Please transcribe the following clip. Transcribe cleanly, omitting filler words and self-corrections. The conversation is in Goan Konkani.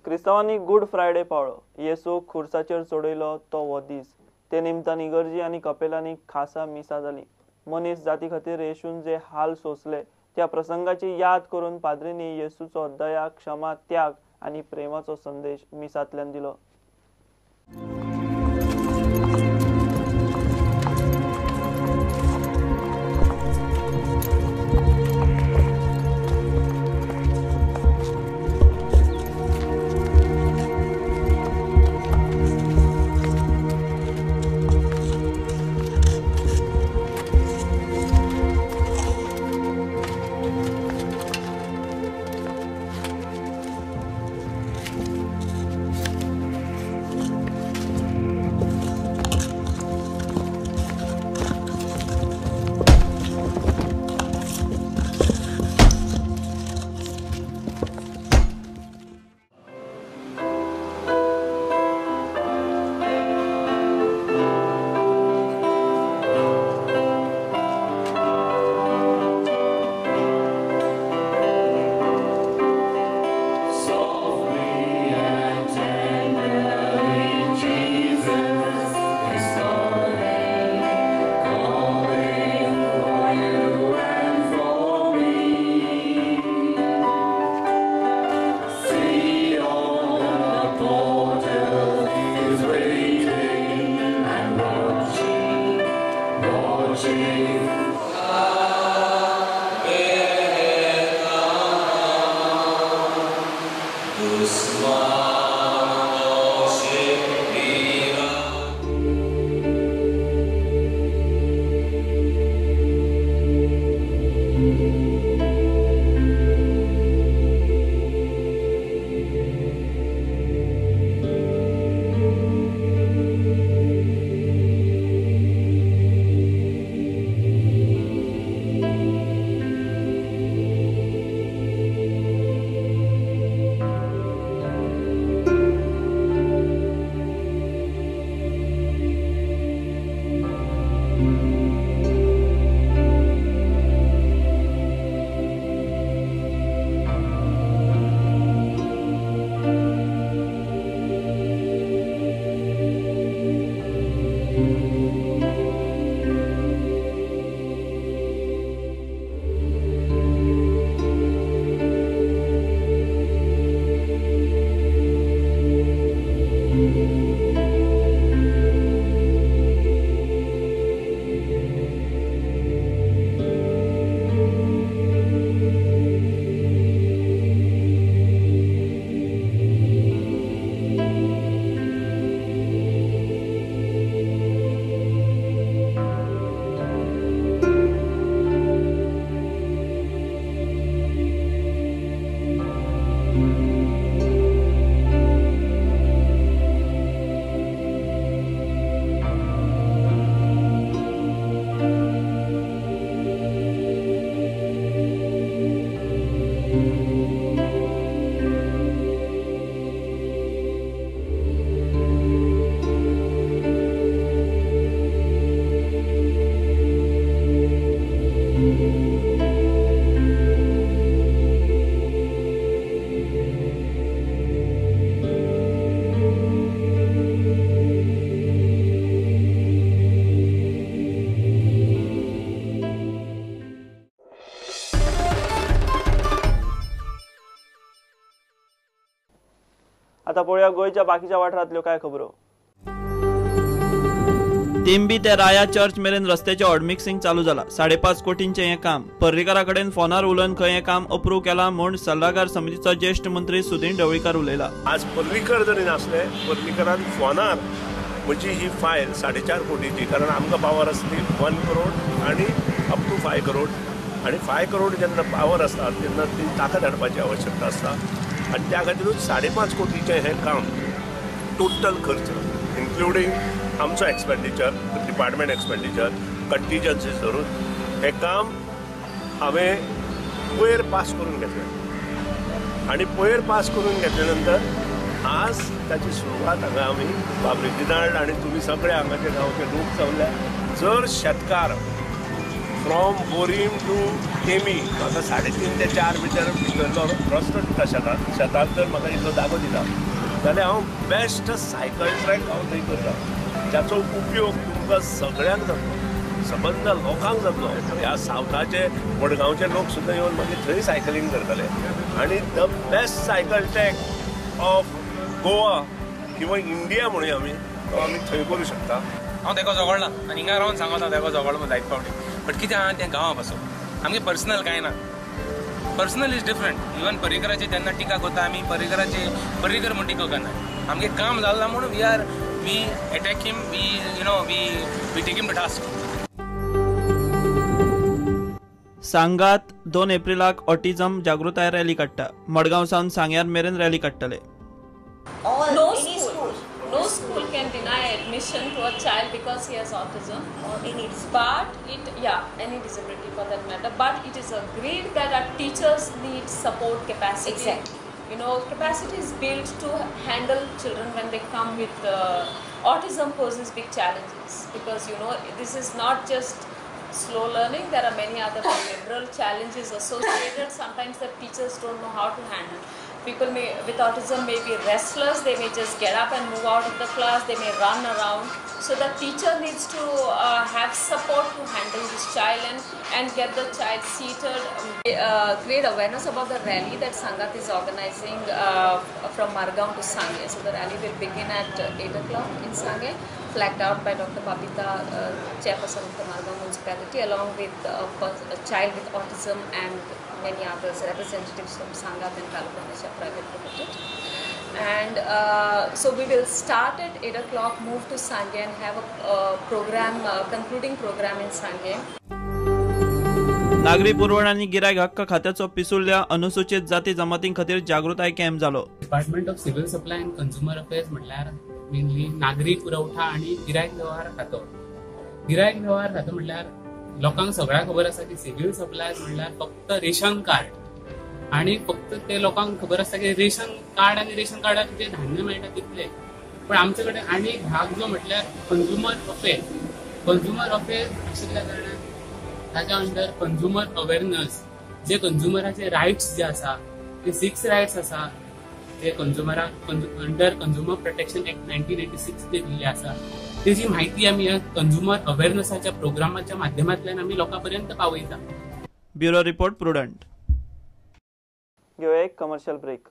क्रिस्तांवांनी गुड फ्रायडे पाळ्ळो. येसूक खुर्साचेर चडयलो तो हो दीस. ते निमतान इगर्जी आनी कपेलांनी खासा मिसां जाली. मनीस जाती खातीर येशून जे हाल सोंसले त्या प्रसंगाची याद करून पाद्रींनी येसूचो दया, क्षमा, त्याग आनी प्रेमाचो संदेश मिसांतल्यान दिलो. आता पळोवया गोंयच्या बाकीच्या वाठारांतल्यो काय खबरो. तेंबी ते राया चर्च मेरेन रस्त्याचें हॉटमिक्सिंग चालू जाला. 5.5 कोटींचें हें काम. पर्रीकारा कडेन फोनार उलोवन खंय हें काम अप्रूव केलां म्हूण सल्लागार समितीचो ज्येश्ठ मंत्री सुदीन ढवळीकार उलयला. आज पर्रीकर जरी नासले, पर्रीकरान फोनार म्हजी ही फायल 4.5 कोटीची, कारण आमकां पावर आसली 1 करोड आनी अप टू 5 करोड, आनी 5 करोड जेन्ना पावर आसता तेन्ना ती ताकद हाडपाची आवश्यकता आसता, आनी त्या खातीरूच 5.5 कोटीचें हें काम टोटल खर्च इन्क्लुडींग आमचो एक्सपेंडिचर, डिपार्टमेंट एक्सपेंडिचर, कंटिजन्सीज धरून हें काम हांवें पयर पास करून घेतलें. आनी पयर पास करून घेतले नंतर आज ताची सुरवात हांगा आमी बाब रेजिनाल्ड आनी तुमी सगळे हांगाचे गांवचे लोक चवल्या. जर शेतकार फ्रॉम बोरीम टू केमी म्हाका 3.5 ते 4 मिटर भितरलो रस्तो दिता. शेतांत शेतांत जर म्हाका इतलो जागो दिता जाल्यार हांव बेस्ट सायकल ट्रॅक हांव थंय करता, जाचो उपयोग तुमकां सगळ्यांक जातलो, सबंद लोकांक जातलो. ह्या सावथाचे मडगांवचे लोक सुद्दां येवन मागीर थंय सायकलींग करतले आनी the best cycle track of Goa किंवा इंडिया म्हणूया आमी, तो आमी थंय करूं शकता. हांव तेका झगडला आनी हिंगा रावन सांगता तेका झगडलो म्हूण जायत फावटी, बट कितें आहा तें गांवा पासून आमगे पर्सनल कांय ना. Personal is different. Even पर्रीकराचे जेन्ना टिका करता आमी पर्रीकराचे पर्रीकर म्हूण टिका करना, आमगे काम जालां म्हूण we attack him, we you know we take him to task. Sangaat 2 एप्रिलाक autism जागृताय रॅली काडटा. मडगांव सावन सांग्यार मेरेन रॅली काडटले. No school can deny admission to a child because he has autism or any disability. But it, yeah, any disability for that matter. But it is agreed that our teachers need support capacity. Exactly. You know, capacity is built to handle children when they come with autism poses big challenges because you know this is not just slow learning. There are many other behavioral challenges associated. Sometimes the teachers don't know how to handle. People with autism may be restless, they may just get up and move out of the class, they may run around. So the teacher needs to have support to handle this child and get the child seated. Create awareness about the rally that Sangaat is organizing from Margao to Sange. So the rally will begin at 8 o'clock in Sange, flagged out by Dr. Babita, chairperson of the Margao municipality, along with a child with autism and many others, representatives from Sangaat and Taluka Nisha Private Limited. And so we will start at 8 o'clock, move to Sange and have a program, concluding program in Sange. नागरी पुरवण आनी गिरायक हक्क खात्याचो पिसुर्ल्या अनुसूचित जाती जमातीं खातीर जागृताय कॅम्प जालो. Department of civil supply and consumer affairs म्हणल्यार मेनली नागरी पुरवठा आनी गिरायक वेव्हार खातो. गिरायक वेव्हार खातो म्हणल्यार लोकांक सगळ्यांक खबर आसा की सिव्हिल सप्लायज म्हणल्यार फक्त रेशन कार्ड, आनी फक्त ते लोकांक खबर आसता की रेशन कार्ड आनी रेशन कार्डार जे धान्य मेळटा तितले. पण आमचे कडेन आनी एक भाग जो म्हटल्यार कंज्युमर अफेर्स. कंज्युमर अफेर्स आशिल्ल्या कारणान ताच्या अंडर कंज्युमर अवेरनस, जे कंज्युमराचे रायट्स जे आसा ते 6 रायट्स आसा जे कंज्युमराक अंडर कंज्युमर प्रोटेक्शन एक्ट 1986 ते दिल्ले आसा, तेजी माहिती आमी ह्या कंज्युमर अवेरनसाच्या प्रोग्रामाच्या माध्यमांतल्यान आमी लोकां पर्यंत पावयता. Bureau report, Prudent. घेवया एक कमर्शियल ब्रेक.